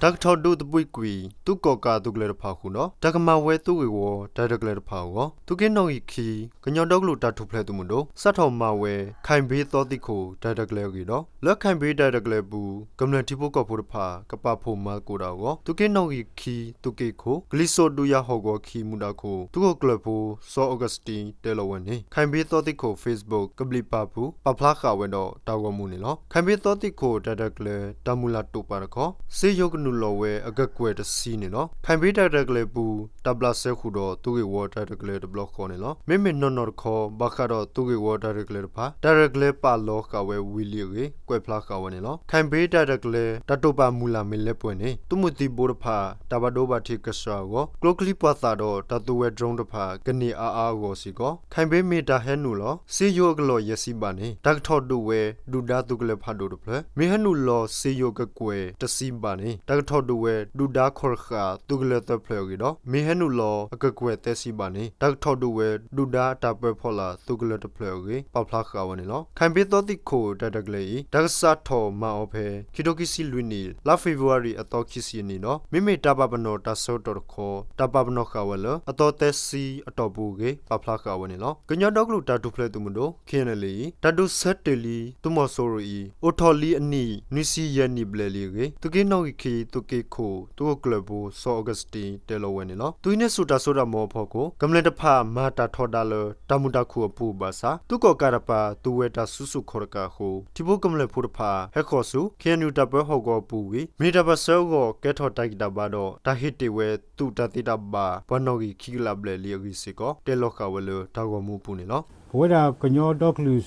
တၢ်ကထီၣ်ဒိးသဘှံးကွံာ် သုးကီၣ်ကးအသုးကလၢၤတဖၣ်အဃုာ်ဒီး တၢ်ကမၤဝဲသုးဂ့ၢ်ဝီတၢ်ရဲၣ်တၢ်ကျဲၤတဖၣ်အဂီၢ် သုးက့နီၣ်ဂံၢ်ခံ ကညီဒီကလုာ်တၢ်ထူၣ်ဖျဲးသုးမုၢ်ဒိၣ် စးထီၣ်မၤဝဲ ခိုင်ဘ့သီသံခိၣ်တၢ်ရဲၣ်တၢ်ကျဲၤအဂ့ၢ်ဒီး လၢခိုင်ဘ့တၢ်ရဲၣ်တၢ်ကျဲၤအပူၤ ကမျၢၢ်ထံဖိကီၢ်ဖိတဖၣ် ကပာ်ဖှိၣ်မၤသကိးတၢ်အဂီၢ် သုးက့နီၣ်ဂံၢ်ခံ သုးက့ခိၣ် ကလံၤစိးဒုးယၤဟီၣ်ကဝီၤခံမူဒါခိၣ် သုးခိၣ်ကျၢၢ်ဖိ စီၤအီကူးစတံ တဲလီၤဝဲန့ၣ် ခိုင်ဘ့သီသံခိၣ် Facebook ကဘျံးပၤပူၤ ပာ်ဖျါဃာ်ဝဲဒီးတၢ်ဂီၤမူန့ၣ်လီၤ. ခိုင်ဘ့သီသံခိၣ်တၢ်ရဲၣ်တၢ်ကျဲၤ တၢ်မုၢ်လၢ်တိာ်ပာ်တခီ စ့ယိၤကနုာ်လီၤဝဲအကကွဲၢ်တဆံန့ၣ်လီၤ. ခိုင်ဘ့တၢ်ရဲၣ်တၢ်ကျဲၤအပူၤ တၢ်ဘျးစဲဃုာ်ဒီးသုးဂ့ၢ်ဝီတၢ်ရဲၣ်တၢ်ကျဲၤတဘျီဃီန့ၣ်လီၤ. မ့မ့ၢ်နီၢ်နီၢ်တခီ ဘၣ်ဃးဒီးသုးဂ့ၢ်ဝီတၢ်ရဲၣ်တၢ်ကျဲၤတဖၣ် တၢ်ရဲၣ်တၢ်ကျဲၤပာ်လီၤဃာ်ဝဲဝံၤလံအဂ့ၢ် ကွဲးဖျါဃာ်ဝဲန့ၣ်လီၤ. ခိုင်ဘ့တၢ်ရဲၣ်တၢ်ကျဲၤ တၢ်တိာ်ပာ်မုၢ်လၢ်မ့ၢ်လၢပှဲၤန့ၣ် သုးမုၢ်သံၣ်ဘိတဖၣ် တၢ်ဘၣ်ဒိဘၣ်ထံးကစှၤအဂီၢ် ကျိချံပှာ်သၣ်ဒီးတၢ်သူဝဲ drone တဖၣ် ကန့ၢ်အါအါအဂီၢ်စ့ၢ်ကီး ခိုင်ဘ့မ့ၢ်တၢ်ဟဲနုာ်လီၤ စ့ယိၤအကလီၢ်ယဲၢ်ဆံဘးန့ၣ် တၢ်ကထီၣ်ဒိးဝဲ ဒုၣ်ဒါသုးကလၢၤဖးဒိၣ်တဖျၢၣ်, မ့ၢ်ဟဲနုာ်လီၤစ့ယိၤကကွဲၢ်တဆံဘးန့ၣ် တၢ်ကထီၣ်ဒိးဝဲဒုၣ်ဒါခီၣ်တဃာ်သုးကလၢၤသၢဖျၢၣ်အဂ့ၢ်ဒီး မ့ၢ်ဟဲနုာ်လီၤအကကွဲၢ်သၢဆံဘးန့ၣ် တၢ်ကထီၣ်ဒိးဝဲဒုၣ်ဒါအတၢ်ပၢဖီလာ်သုးကလၢၤတဖျၢၣ်အဂ့ၢ် ပာ်ဖျါဃာ်ဝဲန့ၣ်လီၤ. ခိုင်ဘ့သီသံခိၣ်တၢ်ရဲၣ်တၢ်ကျဲၤအံၤ တၢ်ကစးထီၣ်မၤအီၤဖဲ ခံထိခံဆံလွံၢ်နံၣ် လါဖ့ၤဘြူၤအါရံၤအသီခံဆံအနံၤဒီး မ့မ့ၢ်တၢ်ပာ်ပနီၣ်တၢ်ဆၢကတီၢ်တခီ တၢ်ပာ်ပနီၣ်ဃာ်ဝဲလၢအသီသၢဆံအတီၢ်ပူၤအဂ့ၢ် ပာ်ဖျါဃာ်ဝဲန့ၣ်လီၤ. ကညီဒီကလုာ်တၢ်ထူၣ်ဖျဲးသုးမုၢ်ဒိၣ် ခ့ၣ်အဲၣ်ယူၣ်အံၤ တၢ်ဒုးဆၢတဲာ်လံသုးမီၤစိရိၤအံၤ အိၣ်ထီၣ်လံအနံၣ်နွံဆံယဲၢ်နံၣ်ဘျဲၣ်လံအဂ့ၢ် သုးက့နီၣ်ဂံၢ်ခံ သုးက့ခိၣ် သုးခိၣ်ကျၢၢ်ဖိ စီၤအီကူးစတံ တဲလီၤဝဲန့ၣ်လီၤ. သုးဟံးန့ၢ်ဆူၣ်တၢ်စိတၢ်ကမီၤအဖီခိၣ် ကမျၢၢ်တဖၣ်မၤတၢ်ထီဒါလၢတၢ်မုာ်တၢ်ခုၣ်အပူၤဘၣ်ဆၣ် သုးကီၣ်ကးတဖၣ် သူဝဲတၢ်စုဆူၣ်ခီၣ်တကးအဃိ ထံဖိကမျၢၢ်ဖိတဖၣ် ဟဲဃီၤဆူ ခ့ၣ်အဲၣ်ယူၣ်တၢ်ပၢဟီၣ်ကဝီၤအပူၤဝံၤ မ့ၢ်တၢ်ပၢၢ်ဆၢအဂီၢ် ကဲထီၣ်တၢ်ဂံၢ်တၢ်ဘါဒီး တၢ်ဟ့ၣ်တ့ၢ်ဝဲသုးတၢ်သ့တၢ်ဘၣ်ပှၤနီၣ်ဂံၢ်ခံကလးဘျဲၣ်လံအဂ့ၢ်စ့ၢ်ကီး တဲလီၤဃာ်ဝဲလၢတၢ်ဂီၤမူအပူၤန့ၣ်လီၤ. ပဝဲဒၣ်ကညီဒီကလုာ်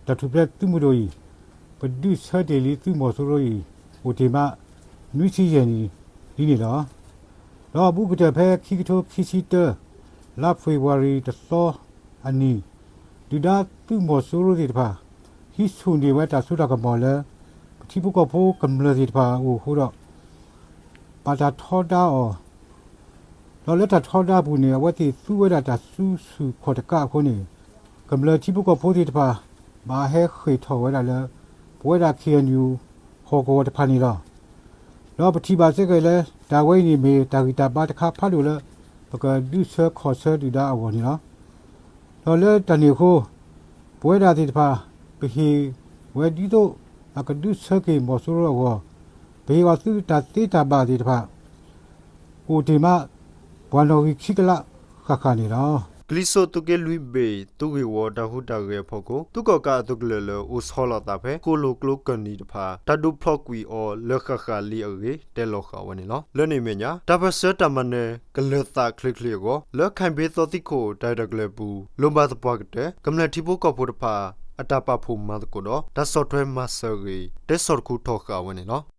တၢ်ထူၣ်ဖျဲးသုးမုၢ်ဒိၣ်အံၤ ပဒုးဆၢတဲာ်လံသုးမီၤစိရိၤအံၤ အိၣ်တ့ၢ်မး နွံဆံယဲၢ်နံၣ်လံန့ၣ်လီၤ. ဒီးအဘူးကတၢၢ်ဖဲခံကထိခံဆံတၢ လါဖ့ၤဘြူၤအါရံၤတသီအနံၤ ဒုၣ်ဒါသုးမီၤစိရိၤသ့ၣ်တဖၣ် ဟံးဆူၣ်န့ၢ်ဝဲတၢ်စိတၢ်ကမီၤလၢ ပထံဖိကီၢ်ဖိကမျၢၢ်သ့ၣ်တဖၣ်အအိၣ်အဃိဒီး ဘၣ်တၢ်ထီဒါအီၤ ဒီးလၢတၢ်ထီဒါအပူၤန့ၣ် အဝဲသ့ၣ်သူဝဲဒၣ်တၢ်စုဆူၣ်ခီၣ်တကးအဃိန့ၣ် ကမျၢၢ်ထံဖိကီၢ်ဖိသ့ၣ်တဖၣ် ဘၣ်ဟဲဃ့ၢ်ထီၣ်ဝဲဒၣ်လၢ ပဝဲဒၣ် ခ့ၣ်အဲၣ်ယူၣ် ဟီၣ်ကဝီၤတဖၣ်န့ၣ်လီၤ. ဒီးပထံၣ်ဘၣ်စ့ၢ်ကီးလၢ တၢ်ဝဲအံၤန့ၣ်မ့ၢ်တၢ်ဂံၢ်တၢ်ဘါတခါဖးဒိၣ်လၢ ပကဒုးဆၢခီၣ်ဆၢဒုၣ်ဒါအဂီၢ်န့ၣ်လီၤ. ဒီးလၢတၢ်န့ၣ်အဃိ ပဝဲဒၣ်သ့ၣ်တဖၣ် ပဟ့ၣ်ဝဲဒ်သိး အကဒုးဆၢက့ၤမီၤစိရိၤအဂီၢ် ပဟ့ၣ်အီၤသုးတၢ်သ့တၢ်ဘၣ်သ့ၣ်တဖၣ် အိၣ်တ့ၢ်မး ပှၤနီၣ်ဂံၢ်ခံကလးဃၣ်ဃၣ်န့ၣ်လီၤ. ကလံၤစိးသုးက့လွံၢ်ဘ့ၣ် သုးဂ့ၢ်ဝီတၢ်ဟူးတၢ်ဂဲၤအဖီခိၣ် သုးကီၣ်ကးအသုးကလၢၤလၢအိၣ်ဆီလီၤအသးဖဲ ဃိၣ်လိာ်ကျိကၢၢ်နံၤတဖၣ် တၢ်ဒုးဖျီၣ်ကွံာ်အီၤလၢဃၣ်ဃၣ်လံအဂ့ၢ် တဲလီၤဃာ်ဝဲန့ၣ်လီၤ. လၢန့ၣ်အမဲာ်ညါ တၢ်ပၢၢ်ဆၢတၢ်မၤနၢၤကလၢၤသးချ့ချ့အဂီၢ် လၢ ခိုင်ဘ့သီသံခိၣ်တၢ်ရဲၣ်တၢ်ကျဲၤအပူၤ လိၣ်ဘၣ်သပှၢ်ကတၢၢ် ကမျၢၢ်ထံဖိကီၢ်ဖိတဖၣ် အတၢ်ပာ်ဖှိၣ်မၤသကိးဒီး တၢ်ဆီၣ်ထွဲမၤစၢၤအဂ့ၢ် တဲဆီၣ်တခူထီၣ်ဃာ်ဝဲန့ၣ်လီၤ.